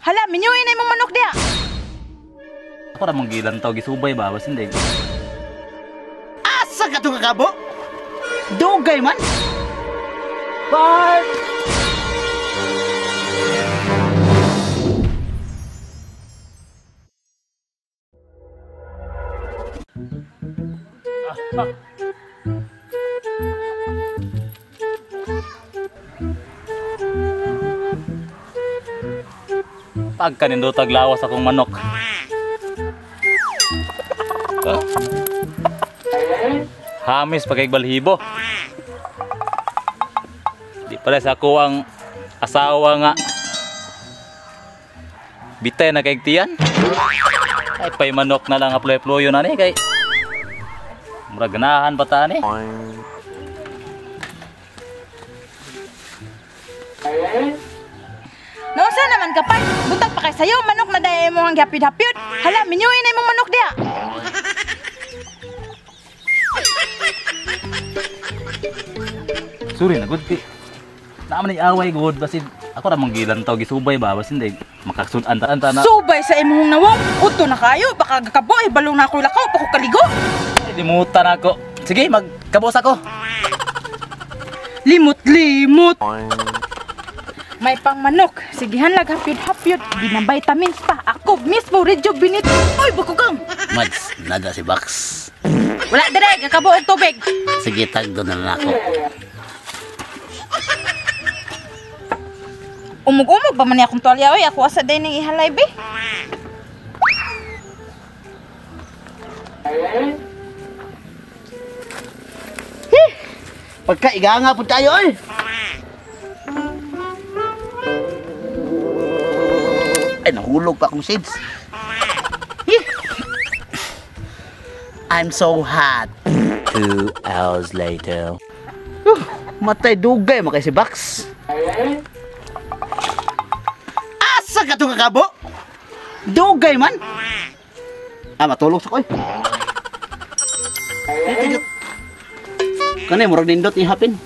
Hala, minyuin na imong manok diha. Ako ra mong gilantaw gisubay ba bas hindi. Asa ka to kakabo? Dugay man. Part. Pagkanindotag lawas akong manok. Huh? Hamis pagkay balhibo. Di pala sa ako ang asawa nga. Bitay na kay tiyan. Ay pay manok na lang aploy-aployo na ni kay. Murag ganahan pa ta ni. Nausa naman ka pa, buntag pa kay sayo, manok na dahil mo ang gihapid-hapid. Hala, minyuin na imong manok diha. Sorry na good kay. Naa man away good basin ako ra mong gilantaw gisubay ba basin hindi makasud-an ta na. Subay sa imong nawong, uto na kayo, baka gakabo eh, balong na ako lakaw, pa ko kaligo. Ay, limutan ako. Sige, magkabos ako. Limot-limot. May pang manok. Sigihan lag hapyod-hapyod. Gina vitamins pa. Ako mismo rejuvenate. Oy, bakugang. Mads, nada si Box. Wala dire, gakabo og tubig. Sige, tagdo na lang ako. Umog-umog ba man ni akong tuwalya oy? Ako asa day ning ihalay be. Pagka iganga pud tayo oy. Ay, nahulog pa akong seeds. I'm so hot. 2 hours later. Matay dugay makay si Box. Asa ka to kakabo? Dugay man. Ah, matulog sa koy. Kanay murag nindot ni hapin.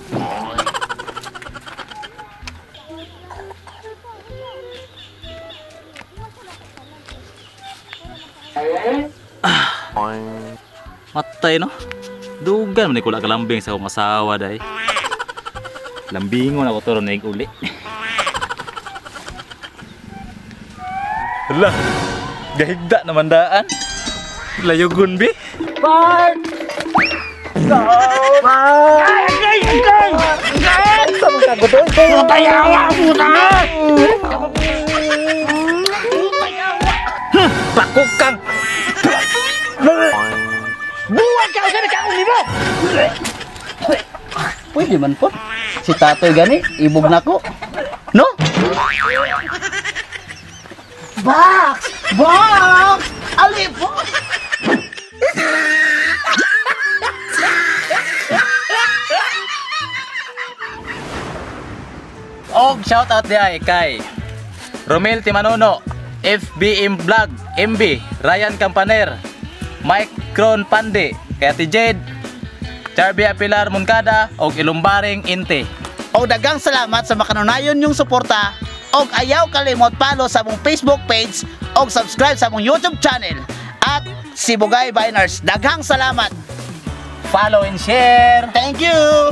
Matay no. Dugan man ni kula kalambing sa akong asawa day. Lambingon ako to ron uli. Hala, gahigda naman daan. Layugon bi. Part. Agay, agay. Sa mga kagudoy. Putay awa, putay. Pakukang. Buwag ka sa nakaon nimo. Pwede man po. Si Tatoy gani, ibog na ko. No? Box! Box! Ali po! Og shout out di ay kay Romel Timanono, FBM Vlog, MB, Ryan Campaner, Mike Cron Pande, kay Ate Jade, Charby Apilar Moncada, og Ilumbaring Inte. Og dagang salamat sa makanunayon yung suporta. Og ayaw kalimot follow sa among Facebook page og subscribe sa among YouTube channel at Sibugay Biners. Daghang salamat. Follow and share. Thank you.